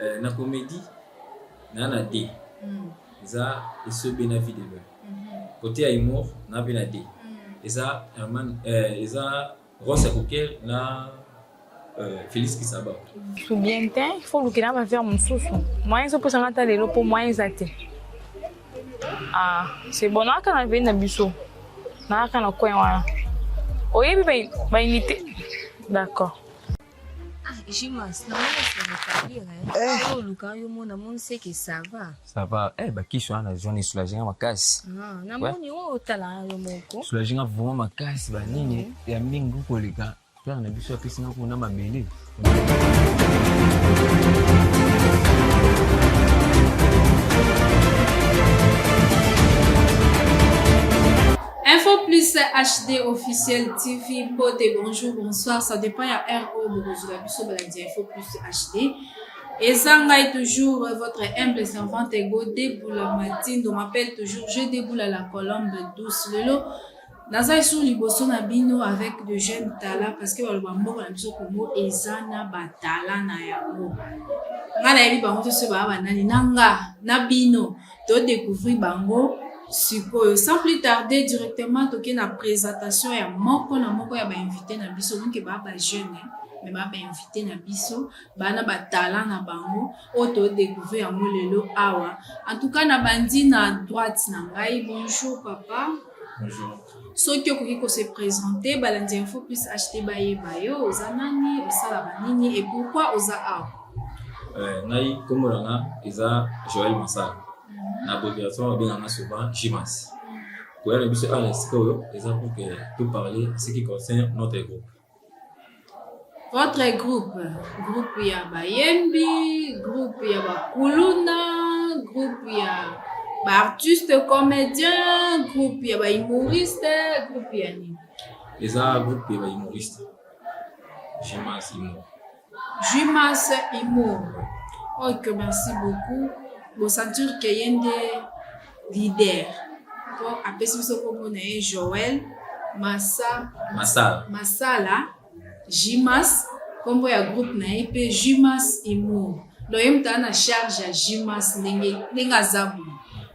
Euh, na comédie na na D. Mm. Eza esobe na vie de loin. Mm -hmm. Côté ya humour na pe na D. Mm. Eza Herman euh, eza Ross Kokel na euh, Félix Kisaba. Su bien te, il faut olukela ba verre mosusu. Moyen ezopesa nga ata lelo mpo moyen eza te. Ah, c'est bon, nayaka na veni na biso. Nayaka na coin wana. Oyebi ba, ba unité. D'accord. Ah, Jimas, namoni se rétablir hein. Eh. Oluka yo mona moni c'est que ça va. Ça va. Eh ba kiso wana zone soulager nga makasi. Ah, namoni oyo otala yo moko. Soulager nga vraiment makasi ba nini ya mingi koleka. Père na biso apesi nga kuna mabele. Info Plus HD officiel TV mbote bonjour bonsoir ça dépend ya heure oyo bokozwela biso balandi ya Info Plus HD eza ngai toujours votre humble servante ego deboula matindo m'appelle toujours je deboula la colombe douce lelo naza lisusu liboso na bino avec de jeunes talents parce que baloba mboka na biso Congo eza na ba talent na yango ngai nayebi bango te soki baa banani na nga na bino To decouvrir bango sikoyo. Sans plus tarder, directement toke na presentation ya moko na moko ya ba invites na biso. Donc ba ba jeunes, mais ba ba invites na biso, ba na ba talents na bango oyo to decouvrir yango lelo awa. En tout cas na bandi na droite na ngai. Bonjour papa. Bonjour. Soki okoki ko se présenter, balandi Info Plus HD bayeba yo, oza nani, osalaka nini et pourquoi oza awa? Euh, ngai kombo na nga eza Joël Masala. Na abréviation babenga nga souvent Jimas. Koya na biso awa na esika oyo eza pour que to parler ce qui concerne notre groupe. Votre groupe, groupe ya bayembi, groupe ya bakuluna, groupe ya baartiste comédien, groupe ya bahumoriste, groupe ya nini? Eza groupe ya bahumoriste. Jimas Humour. Jimas Humour. Ok, merci beaucoup. Bosentir ke ye nde leader. Po apesi biso kombo na ye Joël Massa Masala. Masala Jimas kombo ya groupe na ye pe Jimas Humour. Donc ye moto aza na charge ya Jimas ndenge ndenge aza boye.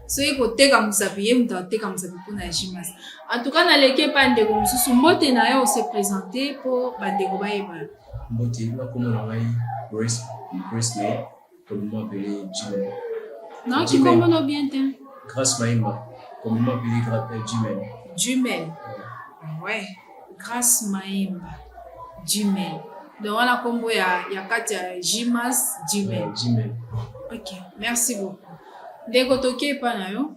Soki koteka mosapi ye moto ateka mosapi mpona Jimas. En tout cas naleki epai ndeko mosusu mbote na yo ose présenter mpo bandeko bayeba yo. Mbote, nga kombo na ngai Grace Grace May, communément appelé Jimen. Nayoki kombo no bien te. Grace Maimba, communément appelé euh, Jimen. Jumel. Ouais, Grace Maimba. Jumel. Donc wana kombo ya ya kati ya Jimas Jumel. Ouais, Jumel. Ok, merci beaucoup. Ndeko toke epa na yo.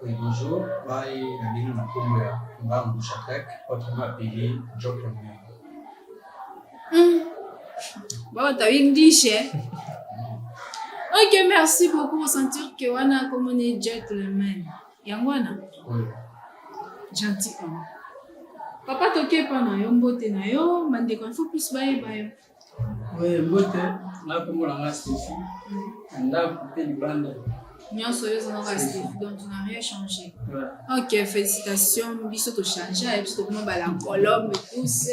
Oui, bonjour. Ngai na bino na kombo ya Ngambu Shadrack, autrement appelé Gentleman. Bon, t'as eu English, eh? Ok, merci beaucoup. Sentir que wana comme on est gentleman. Yango wana? Oui. Gentil homme. Papa toke epa na yo, mbote na yo, bandeko il faut plus bayeba yo. Oui, mbote, nga kombo na nga Stephie. Na ndako mpe libanda. Nyonso oyo oza nanga Stephie, donc tu n'as rien changé. Ouais. Ok, félicitations. Biso to changer, biso tokoma ba la colombe douce,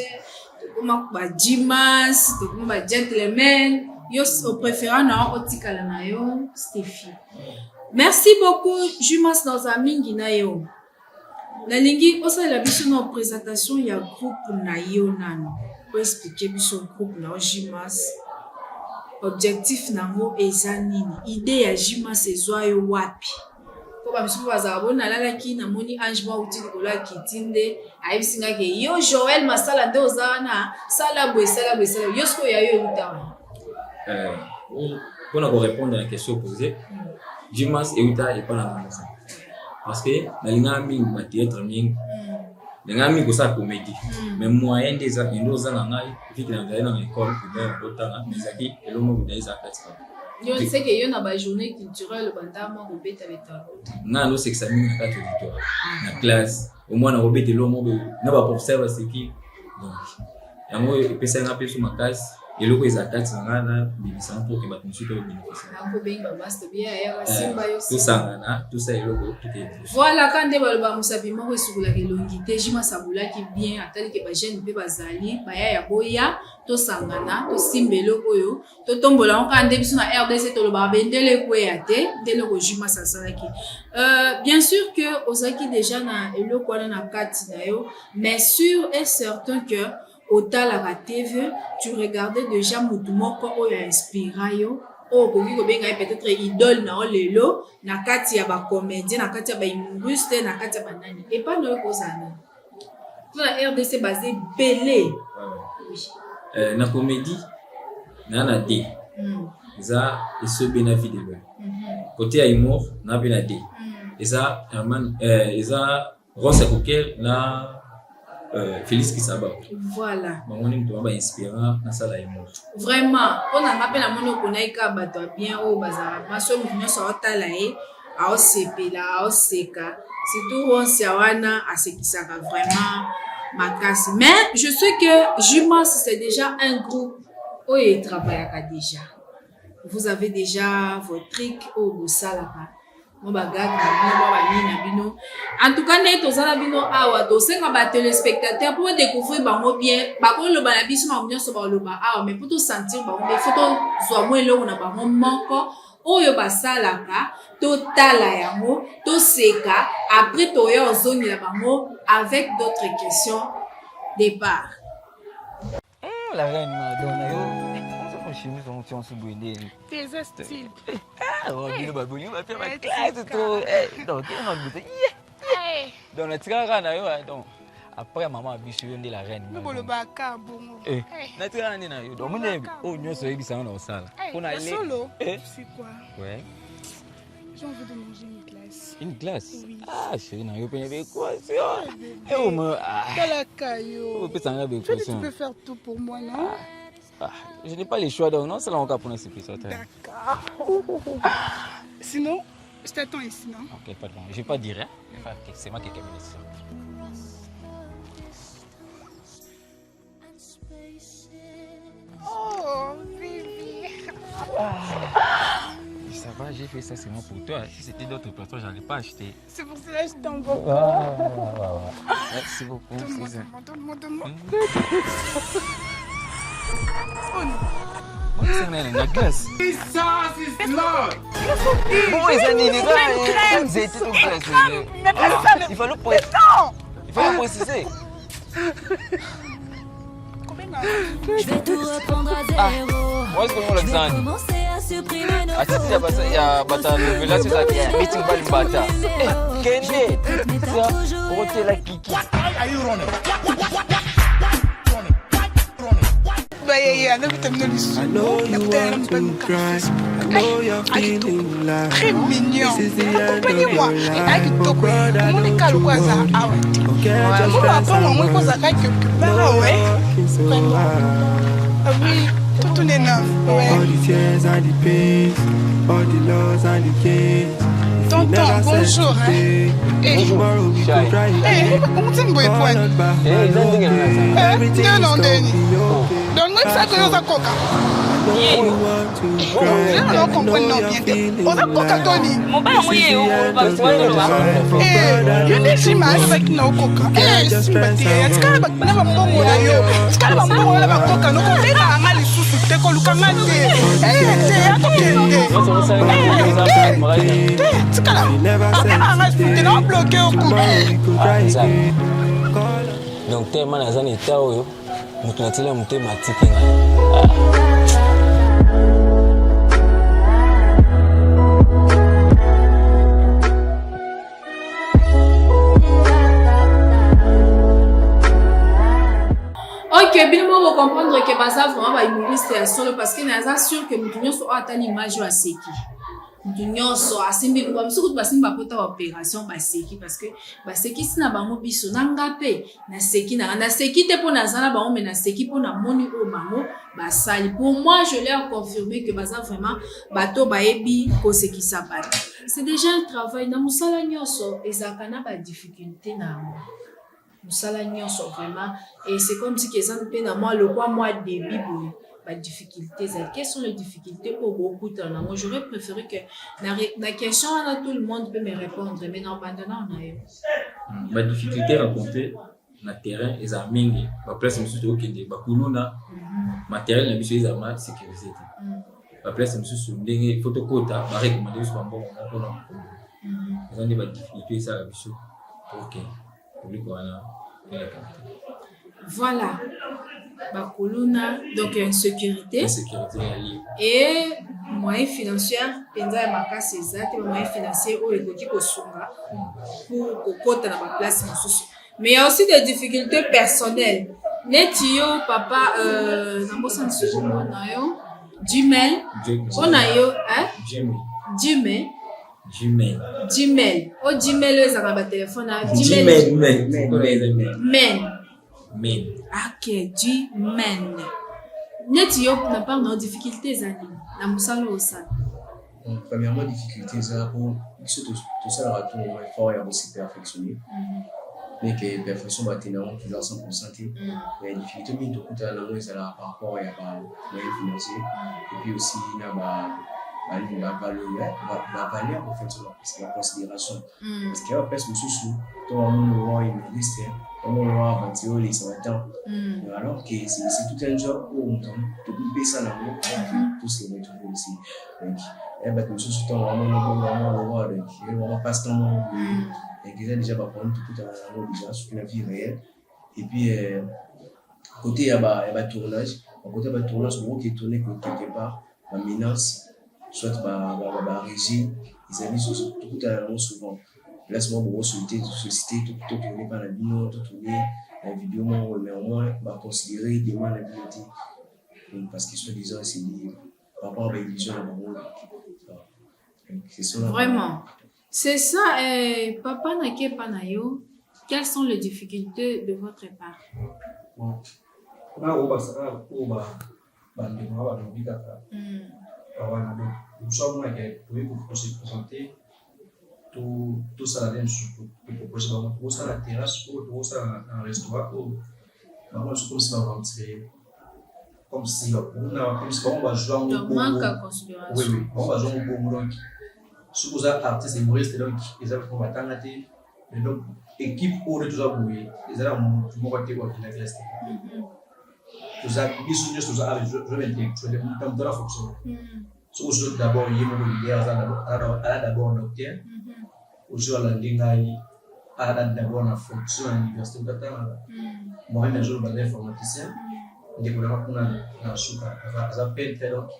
tokoma ba Jimas, tokoma ba gentleman. Yo au préférant na otikala na yo Stephie. Merci beaucoup Jimas naza mingi na yo. Nalingi osalela biso na presentation ya groupe na yo nanu. O expliquer biso groupe na yo Jimas. Objectif nango eza nini? Idee ya Jimas ezwa yo wapi? Po ba misusu bazalaka bo nalalaki namoni ange moko awuti likolo ya kiti nde ayebisi nga ke yo Joël Masala nde oza wana sala boye sala boye sala boye. Yo sikoyo ya yo ewuta wapi? Euh, mpona korépondre na question posée Jimas ewuta epa na nga moko parce que nalingaka mingi ba théâtre mingi nalingaka mingi kosala comédie mais moyen nde eza nde oza na ngai vu que nazali na école primaire otanga mais ezalaki eloko moko na eza kati kaka Yo seke yo na ba journée culturelle banda mwa kobeta beta. Nga nosekisa mingi na kati auditoire na classe omwana kobeta eloko moko na ba professeur baseki donc yango epesaki nga mpe so makasi. Eloko eza kati na ngai nabimisa yango mpo ke bato mosusu mpe babénéficie. Tosangana, tosala eloko, tokende liboso. Voilà, ka nde baloba mosapi moko esukolaka elongi te. Jima asabulaki bien, atali ke bajeune mpe bazali baya ya boya, tosangana, tosimba eloko oyo, totombola yango. Kaka nde biso na RDC tolobaka bendele ekweya te, nde eloko Jimas asalaki. Bien sûr que ozalaki déjà na eloko wana na kati na yo, mais sûr et certain que otalaka TV, tu regardais déjà mutu moko oyo ainspira yo, oyo okoki kobenga ye peut-être idole na yo lelo na kati ya bacomédien, na kati ya bahumoriste, na kati ya banani. Epai na yo ekozala nani? Mpo na RDC baza ebele. Oui. Na comédie naa na D, eza Esobe na Vie de Loin. Côté ya humour naa mpe na D, eza Herman, eza Ross Kokel na Félix Kisaba. Voilà. Bango nde moto bainspira nasala humour. Vraiment, mpo na nga mpe namoni oponaki kaka bato ya bien oyo bazalaka so moto nyonso aotala ye, aosepela, aoseka, surtout Ronsia wana asekisaka vraiment makasi. Mais je sais que Jumas, c'est déjà un groupe oyo etravaillaka déjà. Vous avez déjà vos trucs oyo bosalaka, mwa bagag na bino, mwa banini na bino. En tout cas, nde toza na bino awa, tosenga batéléspectateur mpo découvrir bango bien. Bakoloba na biso makambo nyonso baloba awa, mais mpo tosentir bango bien, faut tozwa mwa eloko na bango moko oyo basalaka, totala yango, toseka. Après toya ozongela bango avec d'autres questions. Départ. La reine Madonna, yo. Comment ça chemise on tient sous boye? Eza style. Ah, oh, bino baboni ba faire ba classe trop. Eh, donc on a Eh, Donc natikaka na yo, donc après maman biso, yo nde la reine. No bolobaka bongo. Eh, natikaka nde na yo. Donc moni oyo nyonso oyebisanga na kosala. Eh, Mpona ya solo. Eh. Tu sais quoi? Ouais. J'ai envie de manger une glace. Une glace? Oui. Ah, chérie, na yo pene baéquation. Eh, oh, me ah. Talaka yo. Opesanga Tu dis tu baéquation. peux faire tout pour moi, non? Ah, je n'ai pas les choix, donc non, c'est là encore pour nous ça. D'accord. Sinon, je t'attends ici, non? Ok, pas de problème. Je vais pas dire, hein. Enfin, ok, c'est moi qui ai terminé ça. Oh, baby. Ça va, j'ai fait ça seulement pour toi. Si c'était d'autres personnes, j'allais pas acheter. C'est pour cela que je t'aime beaucoup. Ah, merci beaucoup. Donne-moi, c'est ça. donne-moi, donne-moi, donne-moi. Oh non. Moi, c'est la glace. Jesus is Lord. Bon, eza nini? Une crème. Nzete to glace? Mais pas ça, mais Il fallait pré- non. il fallait préciser. Je vais tout reprendre à zéro. Moi, est-ce que on Je vais l'a commencer à supprimer nos atiti ya basa ya bata novelas ezalaki ya meeting balimbata. Eh, kende tia okotela kiki. Bah, yeah, yeah, nabita bino lisusu. Nakutana na mobali moko na Facebook. Ay, akitoko. Très mignon. Accompagnez-moi. Eh, akitoko. Omoni ka lokola aza awa te. Mbongo apongo yango ekozalaka quelque part awa, ouais. Vraiment. Ah oui, tout est neuf. Ouais. All the tears and the pains, all the loss and the gains. Tonton, bonjour. Hein. Eh, Tomorrow we could cry eh, omutini boye poani. Eh, eza ndenge na Eh, nde na ndeni. Donc, moi, ça que oza koka. Lelo na comprendre non bien te. Oza koka to nini? Mobali yango ye oloba. Eh, yo nde nsima ayebaki na okoka. Eh, simba te. Atikala na bambongo na yo. Tikala bambongo na bakoka. Nokobengaka nga lisusu te, koluka nga te. Eh, te, akokende. Eh, te, te, tikala. Obengaka nga lisusu te, na obloke yo kutu. Donc tellement naza na état oyo, moto natiela motema atiki ngai. Ok, bino moko bocomprendre ke baza vraiment bahumoriste ya solo, parce que naza sûr ke moto nyonso oyo atali image oyo aseki. Moto nyonso asimbi, bamosusu kutu basimbi bapota ba opération, baseki, parce que basekisi na bango. Biso na nga mpe naseki na nga. Naseki te mpo naza na bango, mais naseki mpo namoni oyo bango basali. Pour moi, je leur confirme que baza vraiment bato bayebi kosekisa bato. C'est déjà un travail. Na mosala nyonso ezalaka na badifficulté na yango, mosala nyonso vraiment. Et c'est comme si eza mpe na mwa lokwa mwa début boye. Badifficulté ezali, quelles sont les difficultés oyo bokutana nango? J'aurais préféré que na question wana tout le monde peut me répondre, mais na obanda nao na yo. Badifficulté rencontré na terrain ezala mingi. Baplace mosusu tokokende, bakuluna, matériel na biso ezala ma sécurisé te. Baplace mosusu, ndenge faut tokota, barecommande biso bambongo moko mpona kokombo. Eza nde badifficulté esala biso pour que public wana eleka te. Voilà, bakuluna, donc insécurité. Insécurité ya lieu. Et moyen financière mpenza ya makasi eza te, bamoyen financier oyo ekoki kosunga pour kokota na baplace mosusu. Mais il y a aussi des difficultés personnelles. Neti yo papa, nambosa lisusu kombo na yo, Jimel, mpo na yo, hein? Jimmy. Jime. Gmail. Gmail o Gmail oyo ezalaka na batelefone na Gmail, men. Mpona eza men. Men. Men. Ok, Gmail. Neti yo, na part na yo, difficulté eza nini na mosala oyo osala? Donc, premièrement, difficulté eza po biso tosalaka tout moment effort ya kose perfectionner, mais que perfection batenda yango toujours à 100 te. Mais difficulté mingi tokutana nango ezalaka par rapport ya ba moyen financier et puis aussi na ba banini, bavaleur en fait, la considération, parce que ya baplace mosusu to bamoni lowa humoriste, bamoni lowa aventurier, olekisa batemps, alors que c'est tout un job oyo moto tokopesa nango tout se retrouve aussi. Donc ya bato mosusu, ntango bamoni bongo, bamoni lowa, donc vraiment passe temps moko boye. Donc eza déjà baproblème tokutana nango déjà surtout na vie réelle. Et puis côté ya ba ya batournage, côté ya batournage, bokoki tourner quelque part, bamenace soit barégime ezali, tokutana nango souvent. Place moko bokosollicite, sollicite, totourne mpa na bino, totourne na vidéo moko, mais au moins baconsidérer demande na bino te. Donc, parce que soi-disant c'est dit par rapport à baillusion na bango. Donc, c'est ça. Vraiment, c'est ça. Papa Nakepa na yo, quelles sont les difficultés de votre part? Bon, nga kobasaka oyo bandeko nga balobi kaka wana. Donc biso amonaka toyei kose présenter, tosala nde mosusu, topropose bango tokosala terrasse oyo, tokosala na restaurant oyo. Bango mosusu comme si baventure, comme si bakuna, comme si bango bazwa yango Donc, manque ya bongo. considération. Oui, bango bazwa yango bongo. Donc soki oza artiste humoriste, donc eza vraiment batanga te. Mais donc équipe oyo nde toza boye, eza na motu moko te oyo akenda classe te. Toza biso nyonso, toza toza intellectuel, moto na fonction. Soki ozwi d'abord ye moko leader, aza d'abord docteur. Ozwi alandi ngai, aza d'abord na fonction ya université, moto atangaka. Moi-même azoloba, aza informaticien. Ndeko nanga kuna na suka aza peintre. Donc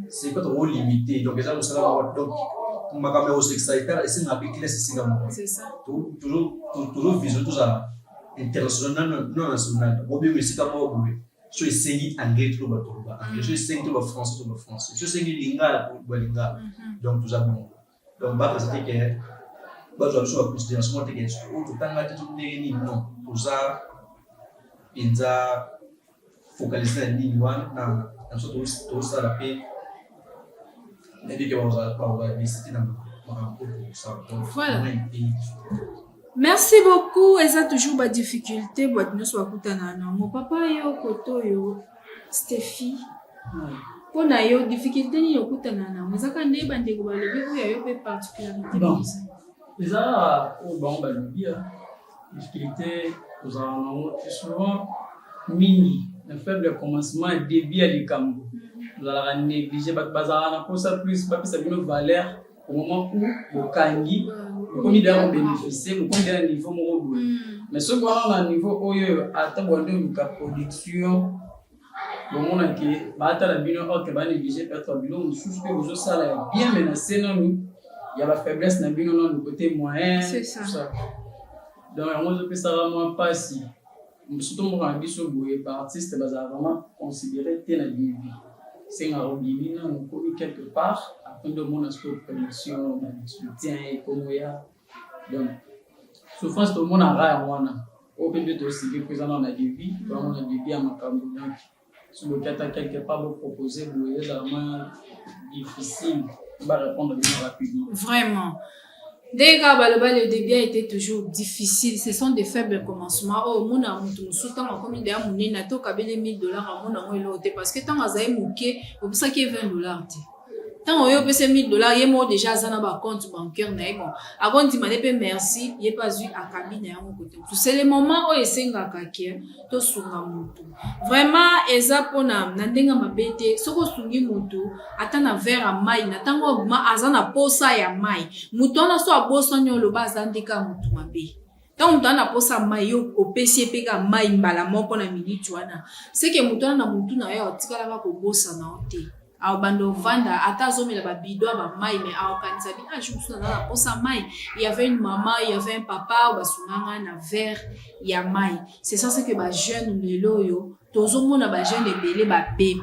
c'est pas trop limité. Donc eza mosala moko, donc makambo ya kosekisa esengaka mpe classe esika moko. C'est ça. Toujours vision tozala international, non national. Bobengo esika moko boye, so esengi anglais, toloba, toloba anglais; so esengi toloba français, toloba français; so esengi lingala, toloba lingala. Donc toza bongo. Donc bakasa te ke bazwa biso baconsidération moko te ke oyo totanga te to ndenge nini. Non, toza mpenza focalisé na nini wana na biso tozosala, mpe nayebi ke bakozala bisi te na makambo oyo tokosala. Donc Voilà. pays. Merci beaucoup. Eza toujours badifficulté bato nyonso bakutana nango. Papa, yo koto oyo, Stephi, mpo na yo, difficulté nini okutana nango? Ezaka nde bandeko balobi, oyo ya yo mpe particularité? Bon. Eza kaka oyo bango balobi ya difficulté kozala nango te. Souvent mingi na faible commencement ya début ya likambo, ozalaka négligé. Bato bazalaka na mposa plus bapesa bino valeur au moment où bokangi, bokomi deya kobénéficie, bokomi deya na niveau moko boye. Mais soki wana na niveau oyo, ata bwande oluka production, bomonake baatala bino, ok, banéglige peut-être biloko mosusu mpe bozosala ya bien, mais na se nanu ya bafaiblesse na bino nanu côté moyen. C'est ça. Tout ça. Donc yango ezopesaka mwa mpasi, surtout mboka na biso boye, baartiste bazala vraiment considéré te na début. Esengaka obimi nanu, okomi quelque part, après nde omona sikoyo production, soutien ekomoya. Donc souffrance tomonaka yango wana oyo mpe nde tosili mpo eza nano na début, toyango na début ya makambo. Donc soki boki ata quelque part bopropose boye, ezala mwa difficile barépondre bino rapidement. Vraiment. Ndenge kaka baloba, le début a été toujours difficile. Ce sont des faibles commencements. Oyo omona motu mosusu, ntango akomi deya monene, ata okabeli 1000 $, amona yango eloko te, parce que ntango azali moke, opesaki ye 20 $ te. Ntango oyo opesa 1000 $, ye moko déjà aza na bacompte bancaire na ye. Bon, akondima ne mpe merci, ye mpe azwi, akabi na yango kote mosusu. C'est le moment oyo esengaka ke tosunga motu vraiment. Eza mpona na ndenge mabe te. Soki osungi motu ata na verre ya mai na ntango obima, aza na posa ya mai, motu wana so abosani, oloba aza ndeka motu mabe. Ntango moto wana na posa mai, yo opesi ye mpe ka mai mbala moko na miniti wana, seke motu wana na motu na yo atikalaka kobosana yo te. Aobanda ovanda, ata azomela babidon ya bamai, mais aokanisa bi: "Ah, jour mosusu naza na posa mai, il y avait une maman, il y avait un papa oyo basunganga na verre ya mai." C'est ça, c'est que bajeune lelo oyo, tozomona bajeune ebele babebi,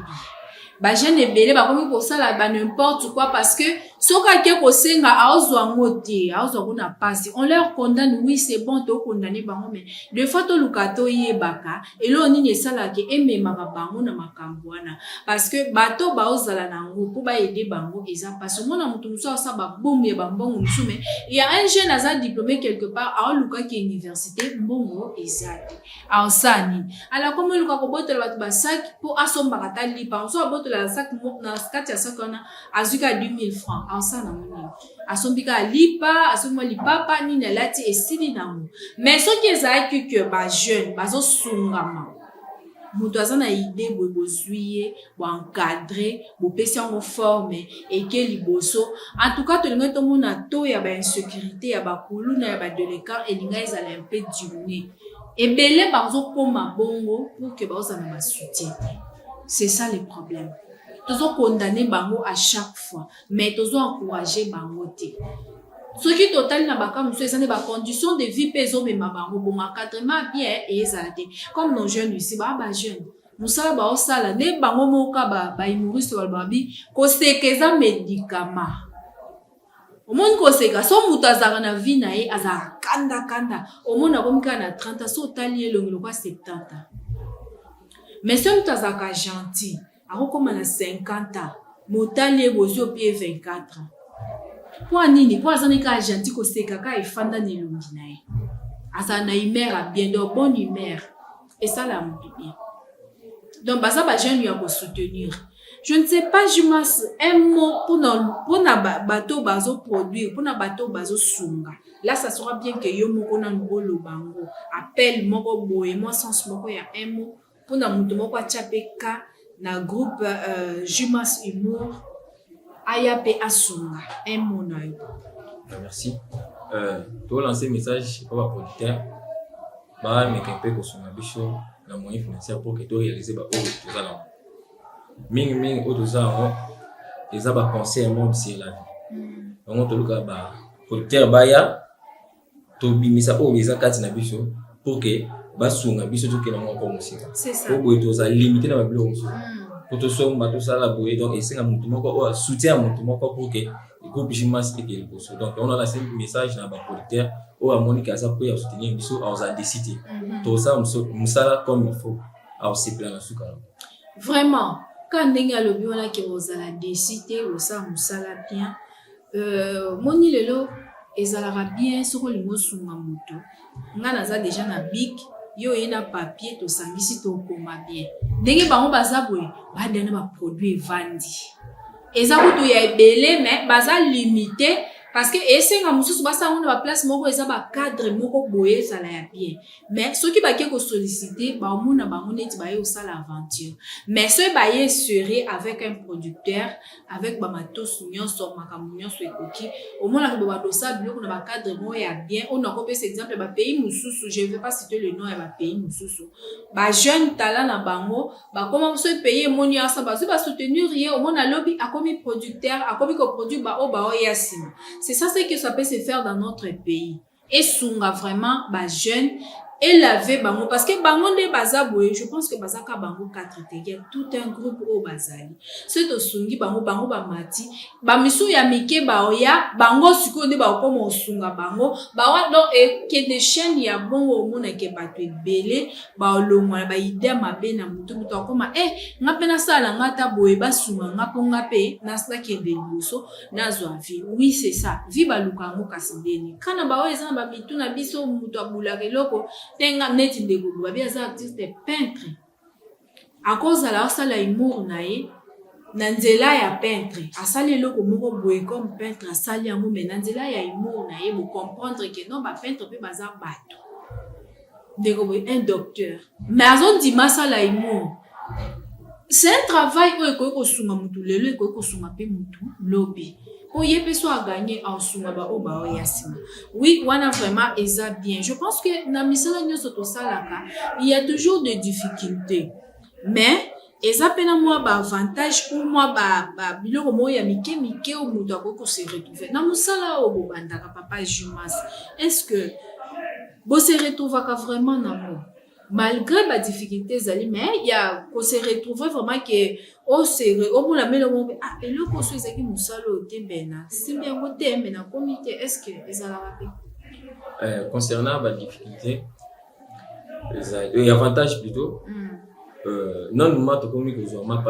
bajeune ebele bakomi kosala ba n'importe quoi, parce que soki ake kosenga, aozwa yango te, aozwa yango na pasi. On leur condamne, oui, c'est bon, tokondamne bango, mais des fois toluka toyebaka eloko nini esalaka, ememaka bango na makambo wana, parce que bato baozala na yango mpo baaider bango eza mpasi. Omona moto mosusu asala babomu ya bambongo mosusu, mais ya un jeune aza diplômé quelque part, aolukaki université, mbongo eza te, aosala nini? Ala komi oluka kobotola bato basaki mpo asombaka ata lipa. Mosusu abotola saki, na kati ya saki wana azwi kaka 10 000 francs, aosala nango nini? Asombi kaka lipa, asombi mwa lipapa nini, alati, esili nango. Mais soki ezalaki ke bajeune bazosungama, moto aza na idée boye, bozwi ye, boencadre, bopesi yango forme, eke liboso. En tout cas, tolingai tomona taux ya bainsécurité, ya bakuluna, ya badélinquant elingai ezala un peu diminué. Ebele bazokóma bongo pour que bazozala na basoutien te. C'est ça le problème. Tozokondamne bango à chaque fois, mais tozo-encourage bango te. Soki totali na baka mosusu, eza nde bacondition de vie mpe ezomema bango bongo. Encadrement bien ezala te. Comme nos jeunes ici, baa bajeune, mosala baosala nde bango moko bahumoriste balobaka bi koseka eza médicament. Omoni, koseka, so moto azalaka na vie na ye, azalaka kandakanda, omoni akomi kaka na 30, so otali elongi lokwa 70. Mais so moto azalaka gentil, akokóma na 50 ans, motali ye, bozwi opie 24 ans. Mpo nini? Mpo aza kaka gentil, koseka kaka efanda na elongi na ye, azala na humeur ya bien. Donc bonne humeur esala moto bien. Donc baza bajeune ya kosoutenir. Je ne sais pas, Jumas, un mot mpona bato bazoproduire, mpona bato bazosunga. Là, ça sera bien que yo moko nanu oloba yango, appel moko boye, mwa sens moko ya un mot mpona moto moko atya mpe ka na groupe Jumas Humour, aya mpe asunga. Un mot na yo. Merci. Tolancer message mpo baproducteur bameka mpe kosunga biso na moyen financier pour que toréalise baoyo toza nango. Mingimingi oyo toza yango eza baconseil monde sur la vie. Bango toluka baproducteur baya tobimisa oyo eza kati na biso pour que basunga biso, tokende yango moko mosika. Po boye toza limité na babiloko mosusu po tosomba, tosala boye. Donc esenga motu moko oyo soutien ya motu moko pour que groupe Jimas eke liboso. Donc on a lancé message na baproducteur oyo amoni ke aza po ya soutenir biso, akozala déçu te. Tosala mosala comme il faut, akosepela na suka yango. Vraiment, ka ndenge alobi wana ke ozala déçu te, osala mosala bien. Moni lelo ezalaka bien soki olingi osunga moto. Nga naza déjà na bic, yo oye na papier, tosangisi, tokoma bien. Ndenge bango baza boye, badana baproduit evandi, eza kutu ya ebele, mais baza limité parce que esenga mosusu basala ngo na baplace moko, eza bacadre moko boye, ezala ya bien. Mais soki bake kosollicite, baomona bango neti baye kosala aventure. Mais soki baye sere avec un producteur, avec bamatos nyonso, makambo nyonso ekoki, omonaka bo badosala biloko na bacadre moko ya bien. Oyo nakopesa exemple ya bapays mosusu, je vais pas citer le nom ya bapays mosusu, bajeune talent na bango bakoma. So pays emoni asa, bazwi, basoutenir ye, omona alobi akomi producteur, akomi koproduire baoyo baoya nsima. C'est ça ce que ça peut se faire dans notre pays. Esunga vraiment bajeune. Elave bango parce que bango nde baza boye. Je pense que baza ka bango 4 te, ya tout un groupe oyo bazali. Soki tosungi bango, bango bamati, bamisusu ya mike baoya, bango sikoyo nde bakokoma kosunga bango bawa. Donc ekende chaîne ya bongo, omonake bato ebele balongwa na baidées mabe na motu. Moto akoma e nga mpe nasala nga ata boye, basunga nga mpo nga mpe nakende liboso, nazwa vie. Oui, c'est ça, vie baluka yango. Kasi ndeni kana baoyo eza na bamitu na biso, moto abulaka eloko te. Nga neti ndeko babi aza artiste peintre, akozala asala humour na ye na nzela ya peintre, asali eloko moko boye comme peintre asali yango, mais na nzela ya humour na ye, bocomprendre ke non, bapeintre mpe baza bato. Ndeko boye un docteur, mais azondima asala humour. C'est un travail oyo ekoki kosunga motu lelo, ekoki kosunga mpe motu lobi, po ye mpe so aganye, aosunga baoyo baoya nsima. Oui, wana vraiment eza bien. Je pense que na misala nyonso tosalaka, il y a toujours des difficultés, mais eza mpe na mwa baavantage ou mwa biloko moko ya mike mike oyo moto akoki kose retrouver na mosala oyo bobandaka. Papa Jumas, est ce que bose retrouvaka vraiment nango malgré badifficulté ezali, mais ya kose retrouver vraiment ke omona mele moko mpe ah, eloko oso ezalaki mosala oyo te, mbe na simbi yango te, mbe nakomi te, est ce que ezalaka mpe? Concernant badifficulté, ezali avantage plutôt. Non, tokomi kozwa ma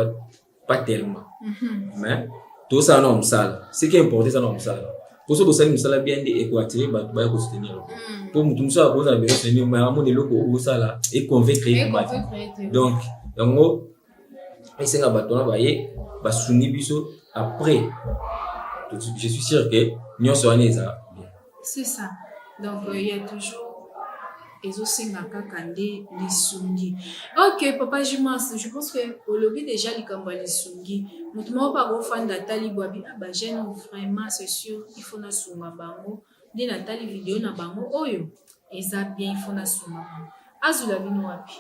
pas tellement, mais tosala na mosala. Ce qui est important, eza na mosala. Poso bosali mosala bien nde ekoattirer bato baya kosoutenir. Po motu mosusu akozala besoin soutenir, mais amona eloko oyo osala econvaincre ye te. Donc yango esenga bato wana baye basungi biso. Après, je suis sûr que nyonso wana eza bien. C'est ça. Donc il y a toujours, ezosenga kaka nde lisungi. Ok, papa Jumas, je pense que olobi déjà likambo ya lisungi. Moto moko mpe akofanda, atali bwabi ah, bajeune, vraiment, c'est sûr, il faut nasunga bango. Nde natali video na bango oyo eza bien, il faut nasunga bango. Azwila bino wapi?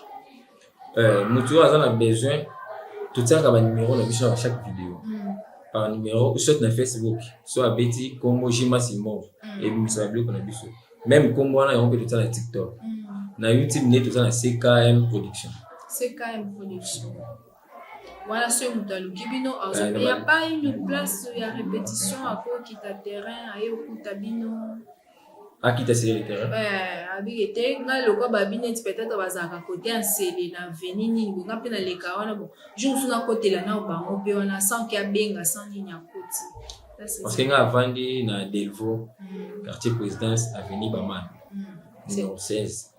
Moto oyo aza na besoin, totiaka banimero na biso na chaque vidéo, par numéro soit na Facebook, so abeti nkombo Jimas Humour, ebimisaka biloko na biso. Même nkombo wana yango mpe totia na TikTok, na YouTube nde toza na CKM Production. CKM Production wana, soki moto aluki bino, ya pas une place ya répétition, akokita terrain, aye okuta bino? Akita sur le terrain. Abiki te, ngai lokwa babi neti peut-être bazalaka kote ya Nsele na veni nini boye, nga mpe naleka wana. Bon, jour mosusu nakotela na bango mpe wana sans ke abenga, sans nini, akoti. Parce que ngai avandi na Delvaux, quartier Présidence, avenue Baman, numéro 16.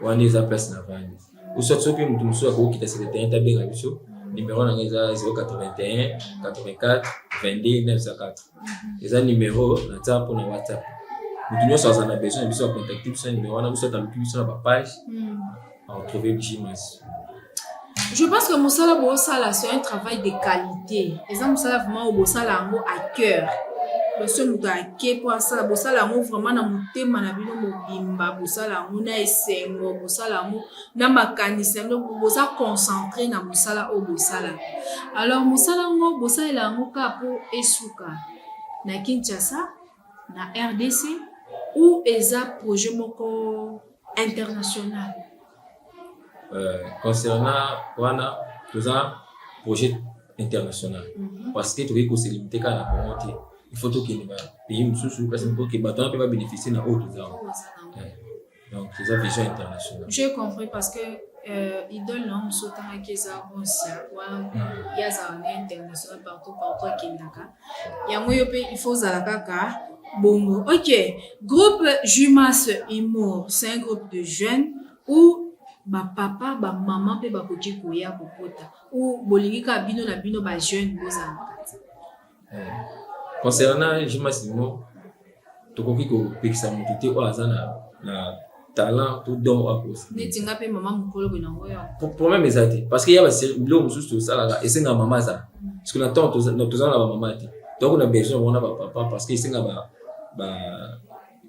Wana eza place na vandi. Soit soki mpe moto mosusu akokita sur le terrain, tabenga biso. Numéro na ngai eza 081 84 22 904. Eza numéro natia mpona WhatsApp. Moto nyonso aza na besoin na biso, acontacte biso na numéro wana. Biso ataluki biso na bapage, aretrouve Jimas. Je pense que mosala bosala, c'est un travail de qualité. Eza mosala vraiment oyo bosala yango à cœur. So moto ake mpo asala, bosala yango vraiment na motema na bino mobimba, bosala yango na esengo, bosala yango na makanisi na bino, boza concentré na mosala oyo bosalaka. Alors mosala yango, bosalela yango kaka mpo esuka na Kinshasa, na RDC, ou eza projet moko international? Concernant wana, toza projet international, parce que tokoki kose limiter kaka na Congo te. Il faut tokende bapays mosusu place mpo ke bato wana mpe babénéficie na oyo toza. Donc eza vision internationale. J'ai compris, parce que idole na mosu otangaki eza Rosia wana, ye azala na international, partout partout akendaka. Yango yo mpe il faut ozala kaka bongo. Ok, groupe Jumas Humour, c'est un groupe de jeunes ou bapapa, bamama mpe bakoki koya kokota, ou bolingi kaka bino na bino bajeune bozala na kati? Concernant Jumas Humour, tokoki kopekisa motu te oyo aza na talent to don oyo akosi. Neti nga mpe mama mokolo boye nango yo. Problème eza te, parce que ya biloko mosusu tosalaka esengaka mama azala, parce que na temps toza na bamama te, toza na besoin wana bapapa, parce que esenga ba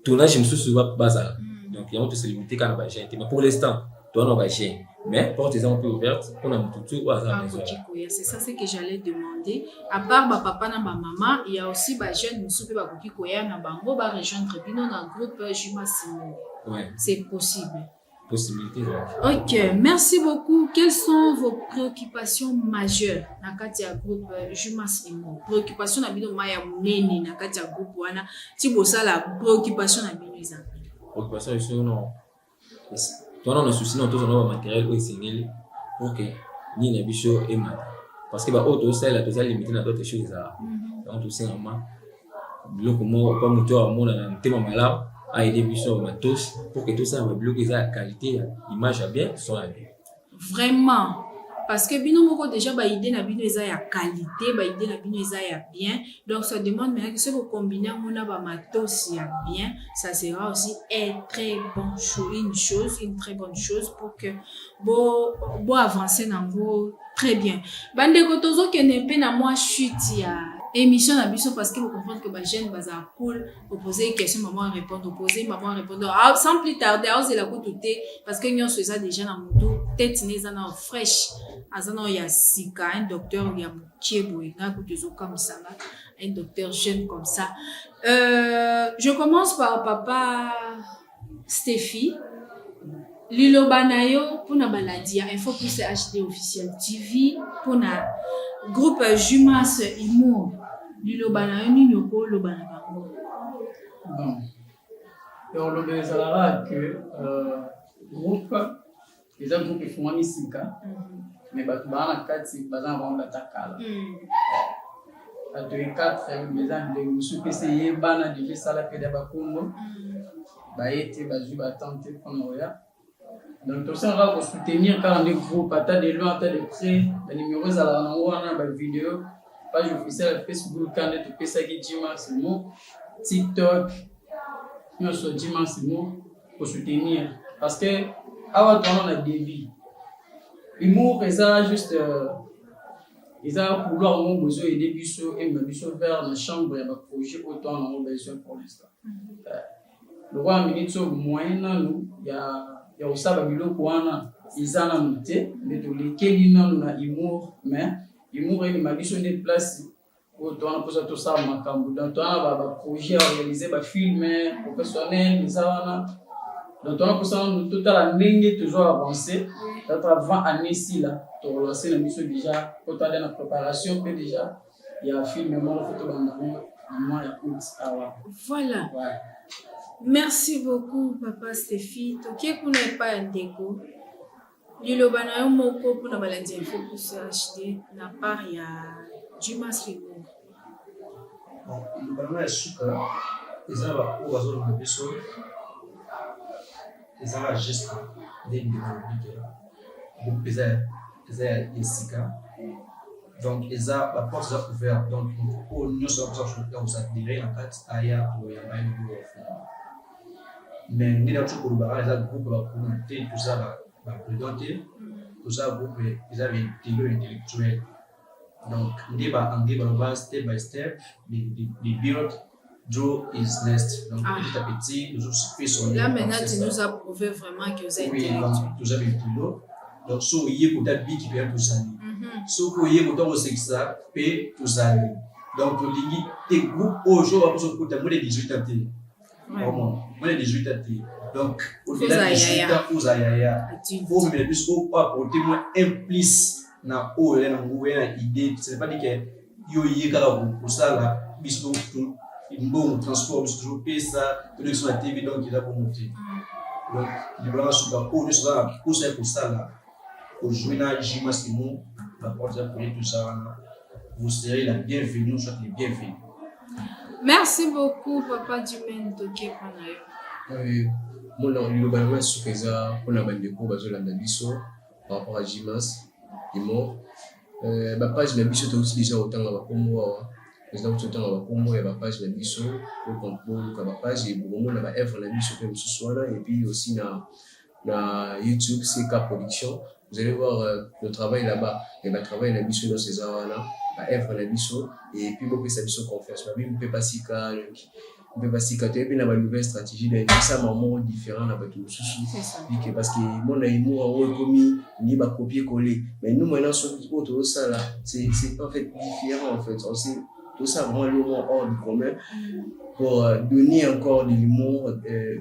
tournage mosusu bazala. Donc yango tose limité kaka na bajeune te. Mais pour l'instant toza na bajeune, mais porte eza mpe ouverte mpona motu tu oyo aza na besoin. C'est ça ce que j'allais demander. À part bapapa na bamama, il y a aussi bajeune mosusu mpe bakoki koya na bango, barejoindre bino na groupe Jumas Humour? Ouais. C'est possible. Possibilité ezalaki. Ok, merci beaucoup. Quelles sont vos préoccupations majeures na kati ya groupe Jumas Imo? Préoccupation na bino maya munene na kati ya groupe wana, ti bosala préoccupation na bino eza. Préoccupation biso non. Towana na souci na tozwa na ba matériel oyo esengeli pour que nini na biso emata. Parce que ba oyo tozosalela toza limité na d'autres choses ezalaka. Donc tosenga ma biloko moko pa moto oyo amona na motema malamu aide biso matos pour que tosala ba biloko eza ya qualité ya image ya bien, son ya bien. Vraiment. Parce que bino moko déjà ba idée na bino eza ya qualité, ba idée na bino eza ya bien. Donc ça demande maintenant que ce que combiner yango na ba matos ya bien, ça sera aussi une très bonne chose, une chose, une très bonne chose pour que bo bo avancer nango très bien. Bandeko tozokende mpe na mwa chute ya émission na biso parce que vous comprenez que ba jeunes baza cool, poser question, maman répondre, poser, maman répondre. Ah, sans plus tarder, ozela kutu te parce que nyonso eza déjà na motu, tête ne eza na fraîche, aza na ya sika, un docteur ya mokie boye, nga kutu ezokamwisanga, un docteur jeune comme ça. Je commence par papa Steffi. Liloba na yo mpona balandi ya Info Plus HD officiel TV, mpona groupe Jumas Humour, liloba na yo nini okoloba na bango? Bon, oloba ezalaka ke groupe eza groupe efungwami sika, mais bato baa na kati baza na bango bata kala. Bato e 4 eza ndenge mosusu mpe se eyebana deja, esala pede ya bakongo baye te, bazwi batemps te mpona koya. Donc tosala kaka kosoutenir kaka nde groupe, ata de loin ata de près. Banimero ezalaka nango wana, bavideo, page officielle ya Facebook kaka nde topesaki Jimas Humour, TikTok nyonso Jimas Humour, kosoutenir parce que awa towana na début. Humour eza juste eza couloir moko ezoyede biso, emema biso vers na chambre ya baprojet oyo towana nango besoin pour l'instant. Lokola minute oyo moyen nanu ya kosala biloko wana eza nanu te, nde tolekeli nanu na humour. Mais humour emema biso nde place oyo towana mposa tosala makambo. Donc towana baprojet ya réaliser bafilm professionnel eza wana. Donc towana mposa nanu totala ndenge tozo avance. Peut-être avant année sila tokolance na biso déjà, po toade na préparation mpe déjà ya film moko, fo tobanda ngo na mois ya août awa. Voilà. Ouais. Merci beaucoup, papa Steffi. Tokie kuna epai ya ndeko. Liloba na yo moko mpona balandi Info Plus HD na part ya Jumas Humour. Bon, liloba na ngai ya suka eza baoyo bazolanda biso, eza ba geste nde ndeko alobi ke groupe eza ya sika, donc eza baporte eza ouvert. Donc moto oyo nyonso akosa ya kosadere na kati aya koyamba ye moko ya kofunga. Mais nde nauti koloba, eza groupe bakulu te, toza baprudent te, toza groupe eza baintello intellectuel. Donc nde baanglais baloba step by step the bird draw his nest. Donc petit à petit nous fait son Là maintenant, tu nous as prouvé vraiment que vous êtes Oui, donc toza baintello. Donc so oye kota biki mpe tozali, soki oye kota kosekisa mpe tozali. Donc tolingi te groupe oyo so bakoso kota moins de 18 ans te, vraiment moins de 18 ans te. Donc au-delà de 18 ans, oza yaya, omemela biso, oapporte moins un plus na oyo ya nango ya na idée. Ce n'est pas dit que yo ye kaka kosala biso mbongo transport, biso tozopesa toleki biso na TV. Donc eza bongo te. Donc libolanga suka, oyo nyonso aza na posa ya kosala, kojouer na Jimas Humour, baporte eza koye, toza wana. Vous serez la bienvenue, soit les bienvenus. Merci beaucoup, papa Dumen. Toke mpona yo. Mona liloba na ngai suka eza mpona bandeko bazolanda biso par rapport à Jimas Humour. Bapage na biso touti déjà kotanga bakombo awa, eza kuti kotanga bakombo ya bapage na biso. Boluka bapage, bokomona baœuvre na biso mpe mosusu wana. Et puis aussi na YouTube CK Production, vous allez voir le travail là-bas et batravail na biso nyonso eza wana, baœuvre na biso. Et puis bopesa biso confiance, babi mpe basika mpe basika, toyebi na banouvelle stratégie na esama moko différent na bato mosusu ke parce que mona humour yango ekomi ni bacopier coller. Mais nous maintenant, soki oyo tozosala, c'est en fait différent. En fait, on sait. Tosala vraiment eloko moko hors du commun pour donner encore de l'humour,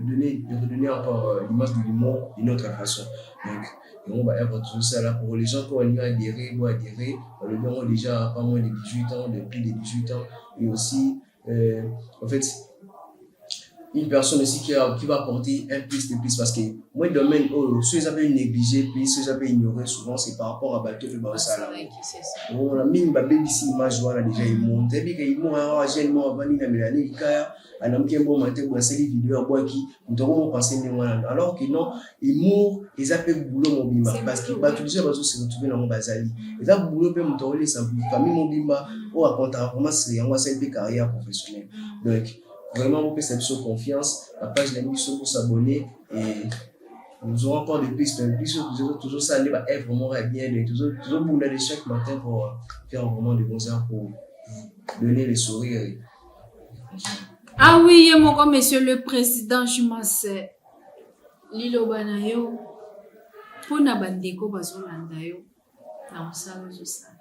donner, redonner encore l'image de l'humour d'une autre façon. Donc, yango ba œuvre tozosala pour les gens qui balingi adhérer, bo adhérer. Balobi yango déjà pas moins de 18 ans, de plus de 18 ans. Et aussi, en fait, une personne aussi qui va apporter un plus de plus parce que moi, domaine oyo, soki eza mpe négligé plus, soki eza mpe ignoré souvent, c'est par rapport à bato mpe baosala. Omona mingi babebisi image wana déjà humour. Toyebi ke humour yango, jeune moko avandi na melani likaya, anamuki mboma te boye, asali video, abwaki, moto akomo pense ndenge wana, alors que non, humour eza mpe boulot mobimba, parce que bato déjà bazose retrouve nango, bazali, eza boulot mpe moto akolesa famille mobimba oyo akontaka vraiment sur yango, asali mpe carrière professionnelle. Donc vraiment, bopesa biso confiance, bapage na biso, bosabonner et nous aurons encore de plus. Donc biso toujours ça nde baœuvre moko ya bien. Donc tozobunda de chaque matin pour faire vraiment de bons arts, pour donner le sourire et Ah oui, ye moko monsieur le président Jumas, liloba na yo mpona bandeko bazolanda yo na mosala ozosala.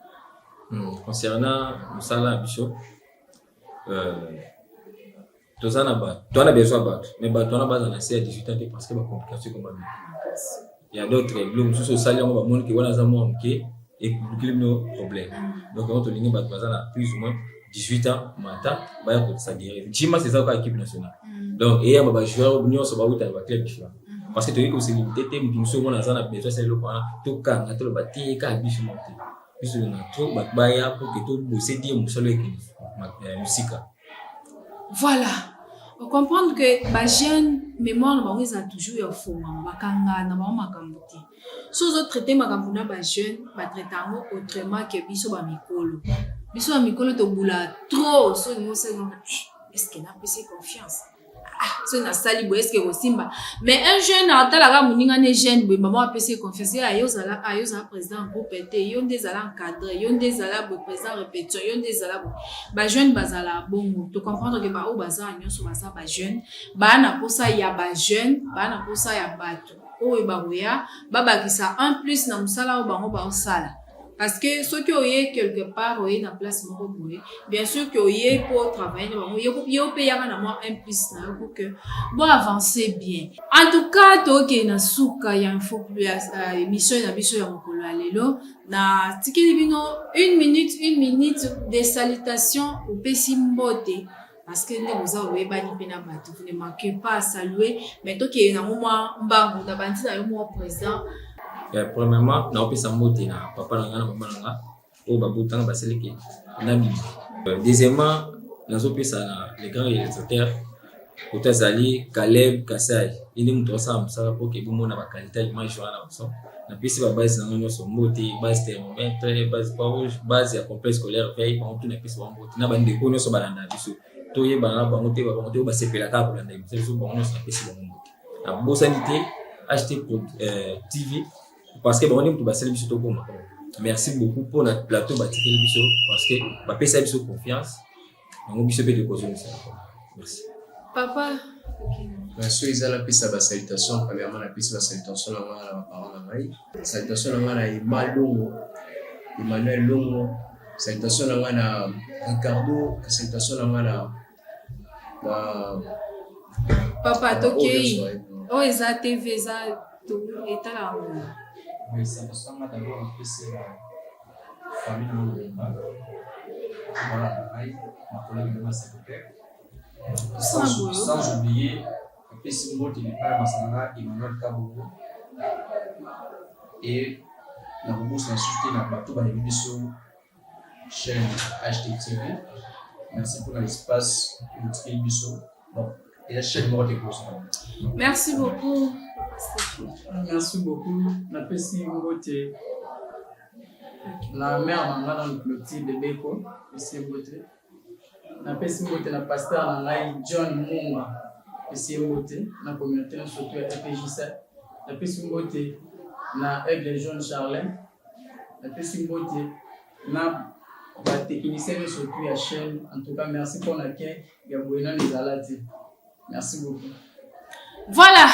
Concernant mosala na biso, toza na bato, toza na besoin ya bato, mais bato wana baza na se ya 18 ans te, parce que bacomplication ekoma mingi. Ya d'autres bilo mosusu osali yango, bamoni ke wana aza mwa moke, ekulukili bino problème. Donc yango tolingi bato baza na plus ou moins 18 ans mata baya kosadire. Jimas eza kaka équipe nationale, donc eyamba bajoueur nyonso bauta na baclub différent, parce que toyei kose limite te. Moto mosusu omona aza na besoin asala eloko wana, tokanga, toloba te kaka biso moko te. Biso na trop bato baya pour ke tobose die mosala ekende mosika. Voilà, ocomprendre que bajeune, mémoire na bango eza toujours ya fongama, bakanga na bango makambo te. So ozotraite makambo na bajeune, batraite yango autrement ke biso bamikolo. Biso bamikolo tobula trop. So olingi osala, est ce que napesi confiance? Ah, soki nasali boye, est-ce kosimba? Mais un jeune atalaka moninga ne jeune boye, mama apesi confiance ye, yo ozala, yo ozala président groupe te, yo nde ezala encadré, yo nde ezala boye président répétition, yo nde ezala boye. Bajeune bazala bongo. Tocomprendre ke baoyo baza nyonso baza bajeune, baa na posa ya bajeune, baa na posa ya bato oyo bakoya babakisa un plus na mosala oyo bango baosala, parce que soki oye quelque part, oye na place moko boye, bien sûr que oye po travailler na bango, yo mpe yaka na mwa un plus na yo pour que bo avancer bien. En tout cas, tokende na suka ya Info ya émission na biso ya mokolo ya lelo. Na tikeli bino une minute, une minute de salutation. Opesi mbote, parce que nde boza oyebani mpe na bato, vous ne manquez pas à saluer. Mais tokende nango mwa mbangu na bandi na yo mwa président. Premièrement, naopesa mbote na papa na nga na mama na nga oyo babotanga, basaliki na bima. Deuxièmement, nazopesa na le grand réalisateur koto azali Caleb Kasai, ye nde moto asala mosala mpo ke bomona baqualité ya image wana. Biso napesi babase na nga nyonso mbote, base thermomètre, base croix rouge, base ya complexe scolaire veille, bango tu napesi bango mbote, na bandeko nyonso balanda biso, toyebana na bango te, bango te oyo basepelaka kolanda émission biso, bango nyonso napesi bango mbote. Nabosani te HT TV, parce que bango nde moto basali biso tokoma. Merci beaucoup mpona plateau batikeli biso, parce que bapesa biso confiance yango, biso mpe tokozongisa. Merci. Papa. So eza napesa basalutation. Premièrement, napesi basalutation na ngai na baparent na ngai, salutation na ngai na Ema Longo, Emmanuel Longo, salutation na ngai na Ricardo, salutation na ngai na Papa, tokei oyo eza TV, eza etala yango. Oui, salutation nga d'abord napesi na famille na mobimba, bana na ngai, makolegi na secrétaire, sans oublier napesi mbote epai ya masanga nga Emmanuel Kabongo, et nakobosana susu te na bato bayebi biso chaîne HTTV. Merci mpona espace otikeli biso. Donc eza chaîne moko te kosala. Merci beaucoup. Merci beaucoup. Napesi mbote na mare na nga nanu, Clotilde Beko, napesi mbote. Napesi mbote na pasteur na ngai John Munga, napesi ye mbote na communauté nyonso to ya EPJC. Napesi mbote na Aigle Jaune Charlin. Napesi mbote na batechnicien nyonso tu ya chaîne. En tout cas, merci mpona ke ya boye nano ezala te. Merci beaucoup. Voilà.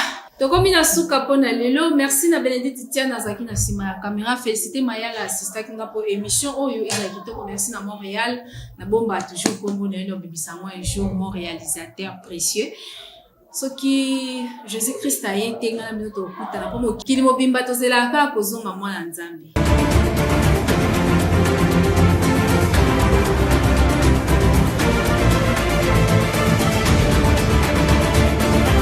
Tokomi na suka mpo na lelo. Merci na Benedicte Tiana azalaki na nsima ya caméra. Félicité Mayala assistaki nga mpo émission oyo ezala kitoko. Merci na Montréal. Na bomba toujours kombo na ye na obimisa yango un jour, mon réalisateur précieux. Soki Jésus Christ aye te, ngai na bino tokutana mpo mokili mobimba tozelaka kaka kozonga mwana Nzambe.